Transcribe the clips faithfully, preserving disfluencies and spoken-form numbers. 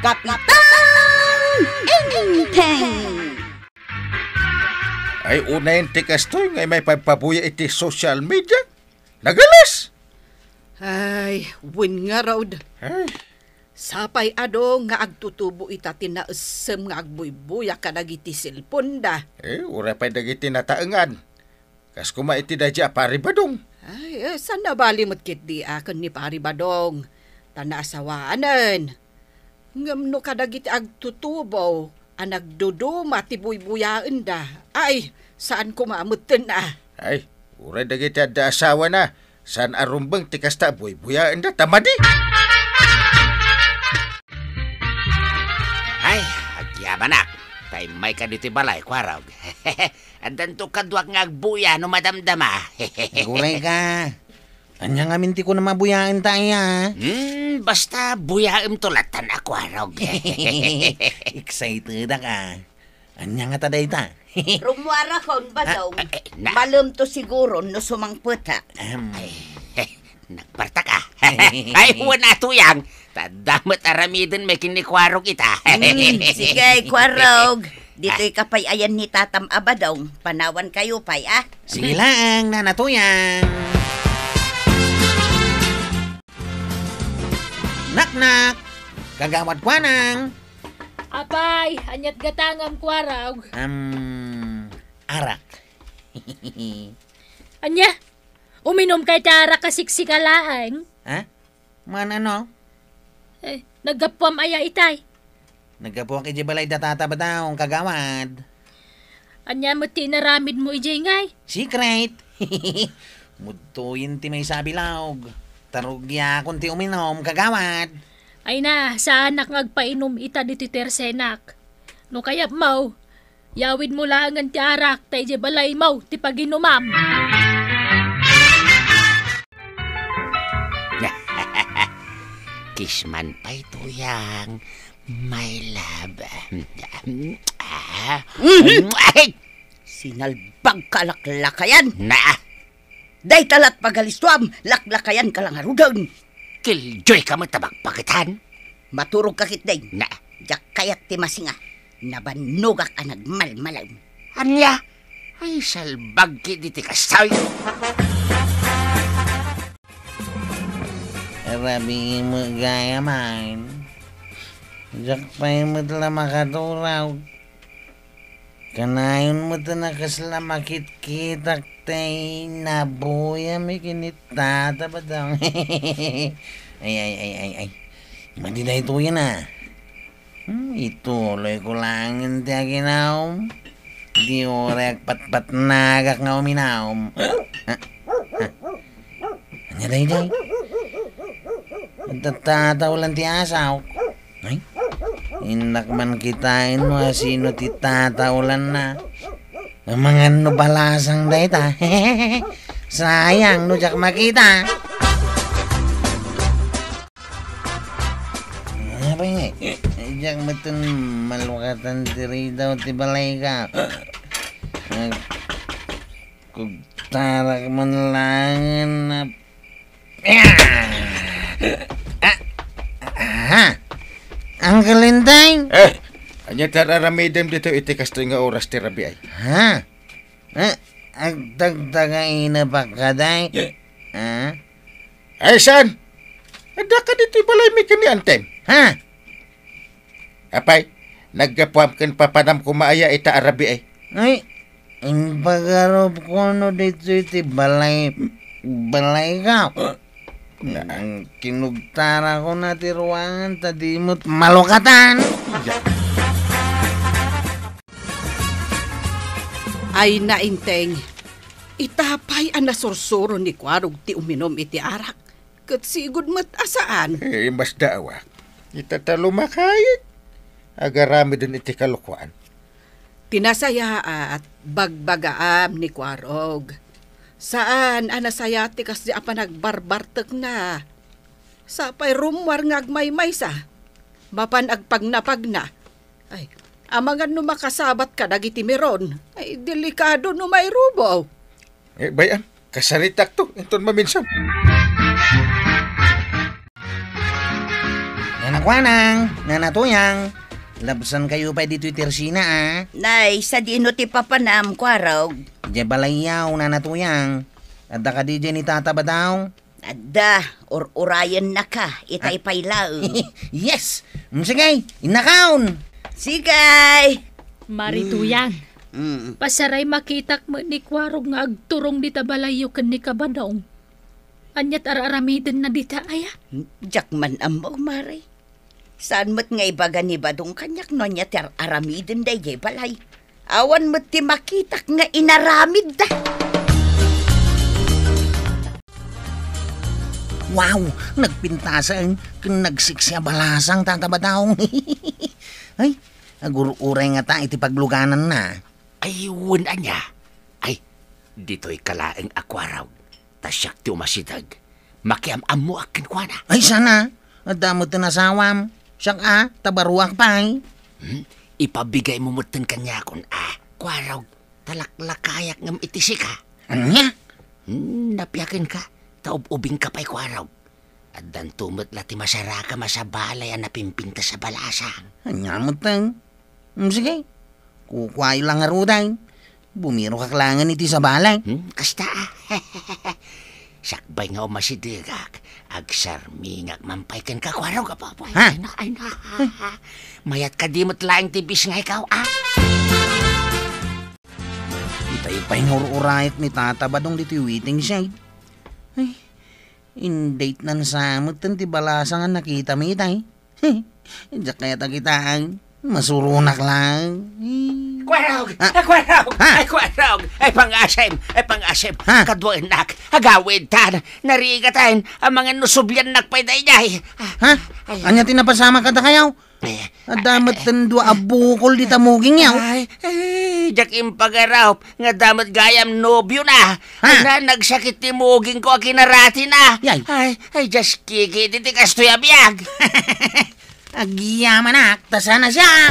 Kapitan Enteng! Ay, unayen ti kastoy nga immay pagpabuya iti social media. Nagalas! Ay, wen ngarud. Ay. Sapay adu nga agtutubo ita ti naessem nga agbuybuya kadagiti cellphone-da. Eh, uray pay dagiti nataengan. Kas koma iti daydi a Pari Badong. Ay, eh, saan nabali met ketdi a ken ni Pari Badong? Ta naasawaanen. Ngem no kadagiti agtutubo a nagduduma ti buybuyaenda, ay, saan koma metten a. Ay, uray dagiti adda asawana, saan a rumbeng ti kasta a buybuyaenda ta madi. Ay, agyamanak, ta immayka ditoy balay, Kuarog. Addanto kaduak nga agbuya no madamdama. Uray ka. Ania ngamin ti kunam a buyaenta, aya? Hmm, basta buyaemto lattan a Kuarog. Excitedak a. Ania ngata dayta? Rummuarakon, Badong. Ah, eh, na. Malemto siguro no sumangpetak. Ahem. Ay, eh, nagpartak a. Ay, wen a, Tuyang. Ta adda met aramiden met ken ni Kuarog ita. Hmm, sige, Kuarog. Ditoyka pay ayan ni Tatam a Badong. Panawankayo pay, a. Sige laeng, Nana Tuyang. Naknak! Kagawad Kuanang! Apay, ania't gatangam, Kuarog? Am, arak. Ania? Uminumka iti arak a siksika laeng? Ha? Manano? Eh, naggapuam aya itay? Naggapuak idiay balay da Tata Badong, kagawad. Ania met ti inaramidmo idiay ngay? Secret! Mudtoyen ti maysa a bilog. Ta rugiakon ti uminum, kagawad. Ay na, saanak nga agpainum ita ditoy tersenak. No kayatmo, yawidmo laengen ti arak ta idiay balaymo ti paginumam. Kiss man pay, Tuyang, my love. Ah. Mhm. Ay! Sinalbagka a laklakayan. Na! Dayta la't pagalistuam, laklakayanka la ngaruden. Killjoyka met a bakbaketan. Maturogka ketdi. Na. Diak kayat ti masinga. Nabannogak a nagmalmalem. Ania? Ay, salbag ketdi ti kastoy. Rabii met gayam. Diak pay met la makaturog. Kanayon met a kasla makitkitak ti nabuyam ken ni Tata Badong. Ay, ay, ay, ay, ay. Madi daytoyen a. Hmm, ituloyko laengen ti aginum. Di uray agpatpatnagak nga uminum. Ah, ah. Ania daydiay? Nagtatataolan ti asawko. Ay, innak man kitaen no asino ti tataolanna. Amangan no balasang dayta. Sayang no diak makita. Apay, diak metten malukatan ti ridaw ti balayka. Nagkugtarak man laengen a Ah! Aha! Uncle Enteng? Eh, ania ti ar-aramidem ditoy iti kastoy nga oras ti rabii? Ha? Eh, agtagtagainepka kadi? Ha? Ay, saan? Addaka ditoy balaymi ken ni Antem. Ha? Apay, naggapuam ken papanam koma aya ita a rabii? Ay, impagarupko no ditoy ti balay, balayka. Kinugtarakon a ti ruangan ta di met malukatan. Ay, Enteng, ita pay a nasursuro ni Kuarog ti uminum iti arak. Ket sigud met a saan. Eh, masdaawak. Ita ta lumakayat. Agaramiden iti kalokuan. Ti nasayaat, bagbagaam ni Kuarog. Saan a nasayaat ti kasdi a panagbarbartekna. Sapay rummuar nga agmaymaysa. Mapan agpagnapagna. Ay, amangan no makasabat kadagiti meron. Ay, delikado no mairubo. Eh, bay-am, kasaritakto, inton maminsan. Kuanang, Nana Tuyang, labsankayo pay ditoy tersina, a? Nay, sadino ti papanam, Kuarog? Idiay balayyo, Nana Tuyang. Adda kadi idiay ni Tata Badong? Adda, ur-urayennaka, itay pay laeng. Yes! Mm, sige, innakaon! Sige! Mari Tuyang, Mm. pasaray makitak met ni Kuarog nga agturong dita balayyo ken ni Kabadong. Aniat ar-aramidenna dita, aya? Diak man ammo, Mari. Saan met nga ibaga ni Badong kaniak no ania ti ar-aramidenda idiay balay. Awan met ti makitak nga inaramidda. Wow! Nagpintasan ken nagsiksi a balasang, Tata Badong. Ay, agur-uray ngata iti paglugananna. Ay, wen ania? Ay, ditoyka laeng a Kuarog. Ta siak ti umasideg. Makiam-ammoak kenkuana. Ay, sana. Adda met ti asawam. Siak a, ta baruak pay. Hmm? Ipabigaymo metten kaniakon a, Kuarog. Ta laklakayak ngem iti sika. Ania? Hmm, napiakenka. Ta ub-ubingka pay, Kuarog. Addanto met la ti masarakam a sabalay a napimpintas a balasang. Ania metten? Hmm, sige. Kukuayo la ngaruden. Bumirokak laengen iti sabalay. Hmm, kasta. Sakbay nga umasidegak, agsarmingak man pay kenka, Kuarog, apo, apo. Ha? Ay, na, ay, na. Mayat kadi met laeng ti bisngaykaw, a? Itay pay nga ur-urayek ni Tata Badong ditoy waiting shed. Ay, indaytnan sa metten ti balasang a nakitami itay. Diak kayat a kitaen. Masuronak laeng. Kuarog! Ah. Ay, Kuarog! Ha? Ay, Kuarog! Ay, pangasim! Ay, pangasim! Ha? Kaduennak! Agawidtan! Narigaten! Amangan no subliannak pay daydiay! Ha? Ay, ania ti napasamak kadakayo? Eh, adda met ti dua a bukol dita mugingyo. Ay, ay, diak impagarup nga adda met gayam nobiona. Ha? Ay, na, nagsakit ti mugingko a kinaratina. Yay. Ay, ay, just kiki, di ti kastoy a biag. Agyamanak, ta sana siak.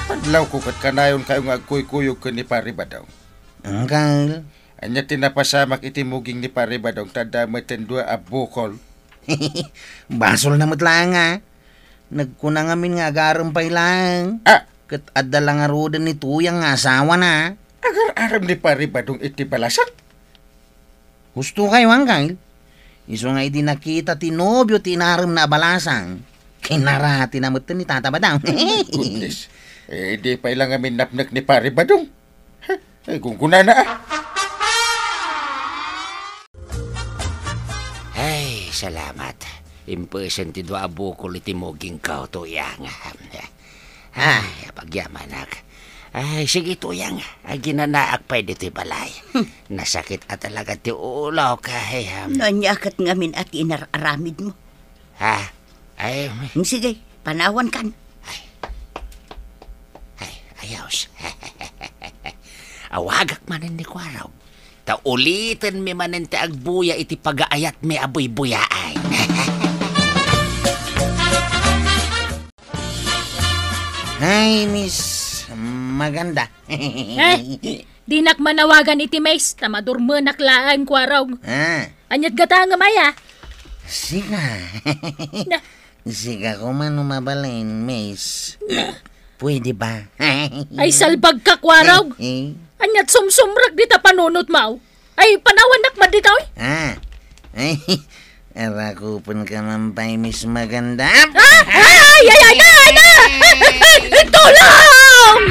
Padlawko ket kanayonkayo nga agkuykuyog ken ni Pari Badong. Angkel. Ania ti napasamak iti muging ni Pari Badong ta adda met ti dua a bukol? Basolna met laeng a. Nagkuna ngamin nga agarem pay laeng. Ah! Ket adda la ngaruden ni Tuyang nga asawana. Agar-arem ni Pari Badong iti balasang? Husto kayo, Angkel. Isu nga idi nakita ti nobio ti inaremna a balasang, kinaratina metten ni Tata Badong. Goodness. Eh, di pay la ngamin napnek ni Pari Badong. Heh, eh, gunggunana, ah. Ay, salamat. Impesen ti dua a bukol iti mugingko, Tuyang. Ay, apagyamanak. Ay, sige, Tuyang. Aginanaak pay ditoy balay. Hmm. Nasakit a talaga ti ulok, ay, um. No ania ket ngamin a ti inar-aramidmo? Ha? Ay, um. Hmm, sige, panawankan. Ay. Ay, ayos. Awagak manen ni Kuarog. Ta ulitenmi manen ti agbuya iti pagaayatmi a buybuyaen. Hi, Miss Maganda. Eh, dinak manawagan iti Miss, ta madurmenak laeng, Kuarog. Ah. Aniat gata nga maya? Sika. Na, Sika koma no mabalin, Miss. Pwede ba? Ay, salbag ka, Kuarog. Eh, eh. Aniat sumsumrek dita panunotmo? Ay, panawannak man ditoy. Ah. Ay, arakupen ka man pay, Miss Maganda. Ah! Ay, ay, ay, ay, ay! Tulong!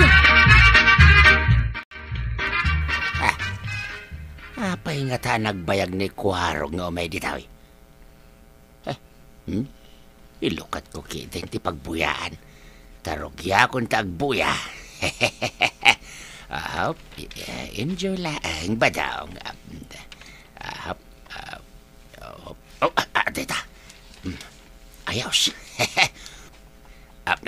Ah, apay ngata nagbayag ni Kuarog nga umay ditoy? Eh, hmm? Ilukatko ketdin ti pagbuyaan. Ta rugiakon ta agbuya. Ahop, eh, enjoy laeng, Badong. Ahop, ahop, ahop. Oh, ah, ah, dita. Hmm. Ayos. Ap-,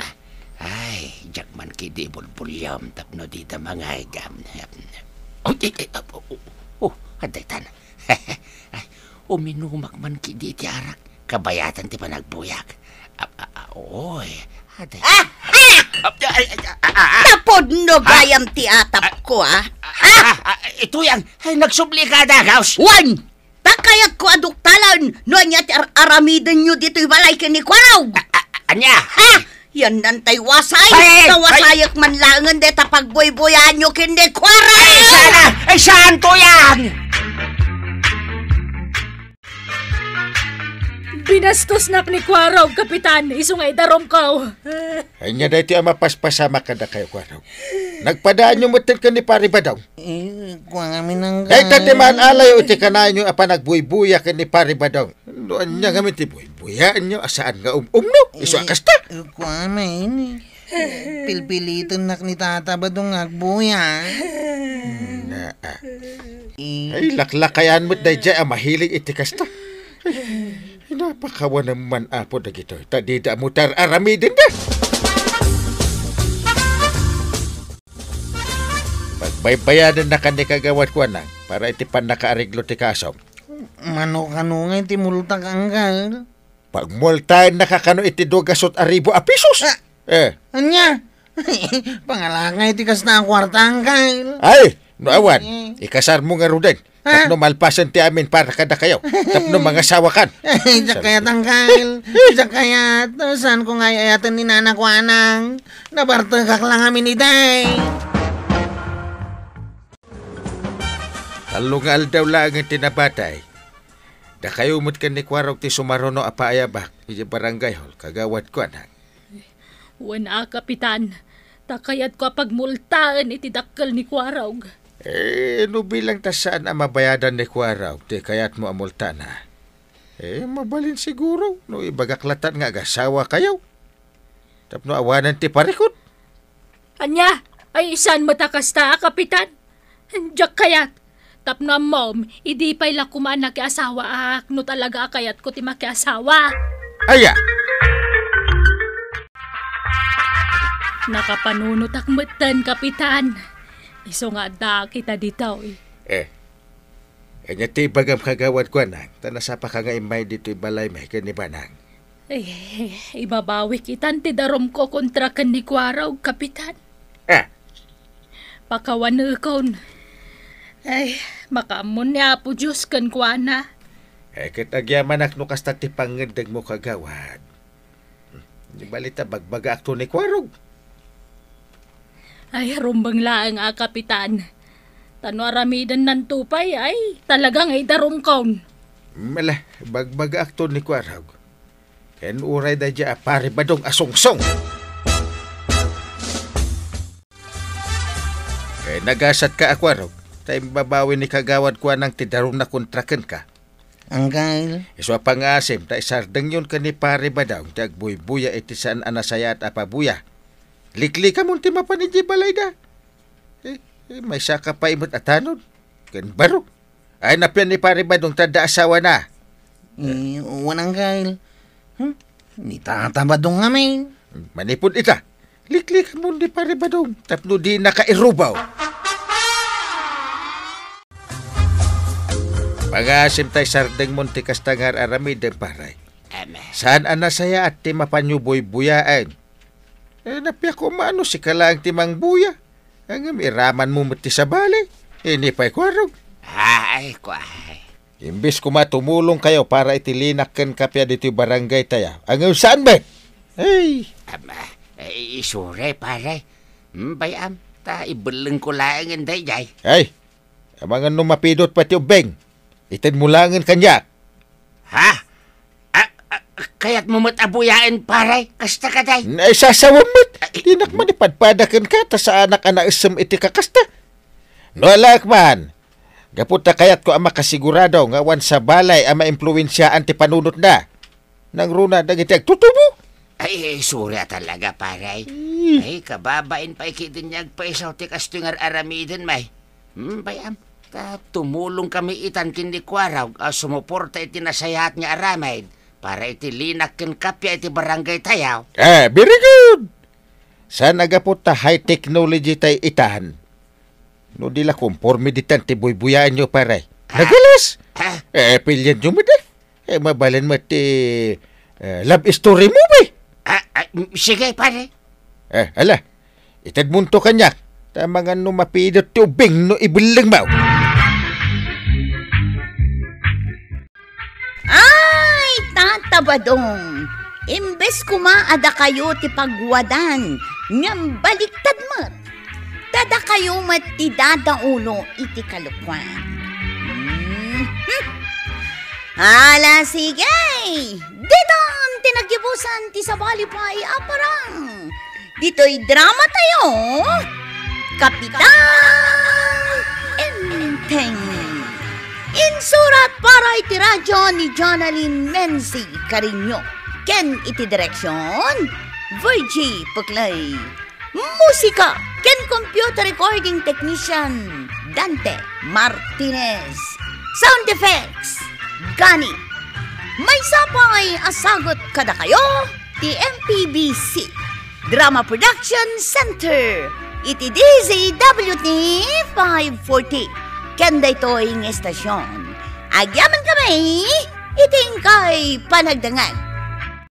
ay, diak man ketdi ibulbuliom tapno dita mangayga. Oh, eh, eh, oh, oh, oh, adaytan. Ay, uminumak man ketdi iti arak. Kabayatan ti panagbuyak. Ap-, a-, a-, oy, aday. Ah! Ah! Ap-, ay, ay, ah, ah, ah, ah. Tapudno Ah! gayam ti atapko, ah. Ah! Ah! Ah! Ituyang, ay, nagsubli ka, Dagaws. Wan! Ta Kayatko a duktalen no ania ti ar-, aramidenyo ditoy balay ken ni Kuarog. A-, a-, ania? Ha? Yan nantay wasay. Ay, ay, ay. Nawasayek man laengen deta pagbuybuyaanyo ken ni Kuarog. Ay, saan? Ay, saan to yan? Binastosnak ni Kuarog, Kapitan, isu nga idarumko. Ania daytoy a mapaspasamak kadakayo, Kuarog? Nagpadaanyo metten ken ni Pare Badong. Eh, kua ngamin, Anggal. Dayta ti maan-alayo iti kanayon a panagbuybuya ken ni Pare Badong. No ania ngamin ti buybuyaanyo a saan nga um-umno? Isu a kasta. Eh, kua ngamin. Pilpilitennak ni Tata Badong nga agbuya. Hmm, na, ah. Eh. Ay, laklakayan met daydiay a mahilig iti kasta. Ay, napakawanem man, Apo, dagitoy. Ta dida mo tar-aramidenda. Pagbaybayadennakan ni Kagawad Kuanang para iti pannakaareglo ti kasom. Mano-kano ngay ti multak, Anggal? Pagmultaennaka kano iti dua gasut a ribu a pesos. Ah, eh. Ania? Pangalakay ti kasta a kuarta, Anggal. Ay, no awan, eh, ikasarmo ngaruden. Ha? Tapno malpasen ti amin para kadakayo. Tapno mangasawakan. Ay, diak kayat, Anggal. Diak kayat. Saanko nga ay-ayaten ni Nana Kuanang. Nabartekak la ngamin idiay. Tallo nga aldaw laengen ti nabatay. Dakayo met ken ni Kuarog ti sumaruno a paayabak iti barangay hall, Kagawad Kuanang. Wen a, Kapitan, ta kayatko a pagmultaen iti dakkel ni Kuarog. Eh, no bilang ta saan a mabayadan ni Kuarog ti kayatmo a multana, eh, mabalin siguro no ibagak latan nga agasawakayo. Tapno awanen ti parikut. Ania? Ay, saan met a kasta, Kapitan? Diak kayat. Tapno ammom, idi pay la koma a nakiasawaak no talaga a kayatko ti makiasawa. Aya? Nakapanunotak metten, Kapitan. Isu nga addaak ita ditoy. Eh, ania ti ibagam, Kagawad Kuanang, ta nasapaka nga immay ditoy balaymi ken ni Banang? Eh, ibabawik itan ti darumko kontra ken ni Kuarog, Kapitan. Ah. Pakawanekon. Ay, makaammo ni Apo Dios kenkuana. Eh, ket agyamanak no kasta ti pangngeddengmo, Kagawad. Di bali ta bagbagaakto ni Kuarog. Ay, rumbeng laeng a, Kapitan. Ta no aramidennanto pay, ay, talaga nga idarumkon. Mala, bagbagaakto ni Kuarog. Ken uray daydiay a Pare Badong a sungsong. Eh, nagasatka a Kuarog, ta imbabawi ni Kagawad Kuanang ti darumna kontra kenka. Anggal. Isu a pangngaasim, ta isardengyon ken ni Pare Badong ti agbuybuya iti saan a nasayaat a pabuya. Liklikamon ti mapan idiay balayda. Eh, eh, maysaka pay met a tanod ken baro. Ay, napian ni Pare Badong ta adda asawana. Eh, wen, Anggal. Hmm? Ni Tata Badong ngamin. Manipud ita, liklikamon ni Pare Badong tapno dinaka irubaw. Pangngaasim ta isardengmon ti kasta nga ar-aramidem, pare. Amen. Saan a nasayaat ti mapanyo buybuyaen? Eh, napiako mano sika laeng ti mangbuya. Ngem iramanmo met ti sabali. Ini pay Kuarog. Ay, kuay. Imbes koma tumulongkayo para iti linak ken kappia ditoy barangaytayo. Ngem saan met? Ay. Am, ah, eh, isure, pare. Hmm, bay-am, ta ibellengko laengen daydiay. Ay, amangan no mapidot pay ti ubbing. Itedmo laengen kaniak. Ha? Ah, ah, kayatmo met a buyaen, pare? Kasta kadi? Naisasawem met. Ay, dinak manipadpada kenka ta saanak a naessem iti kakasta. No alaek man, gapu ta kayatko a makasigurado nga awan sabali a maimpluensiaan ti panunotna. Nangruna dagiti agtutubo. Ay, sorry a talaga, pare. Eh. Ay, kababain pay ketdi nga agpaisaw ti kastoy nga ar-aramiden, may. Hmm, bay-am, ta tumulongkami itan ken ni Kuarog a sumuporta iti nasayaat nga aramid para iti linak ken kappia iti barangaytayo. Ah, very good. Saan a gapu ta high technology tay itan? No di la konforme ditan ti buybuyaenyo, pare. Ah. Nagalas! Ah. Eh, pilyanyo met, eh. Eh, mabalin met ti, eh, love story movie. Ah, ah, mm, sige, pare. Eh, ala. Itedmonto kaniak. Ta amangan no mapidot ti ubbing no ibellengmo. Sabadong, imbes koma a dakayo ti pagwadan, ngem baliktad met. Ta dakayo met ti dadaulo iti kalokuan. Mhm. Ala, sige! Ditan ti naggibusan ti sabali pay a parang. Ditoy drama tayo, Kapitan Enteng. Insurat para iti radyo ni Jonalyn Menzi Cariño. Ken iti direksyon, Virgie Puclay. Musika ken computer recording technician, Dante Martinez. Sound effects, Gani. Maysa pay a sagut kadakayo ti M P B C Drama Production Center iti D Z W T five forty. Ken daytoy nga estasion, agyamankami iti inkay panagdangag.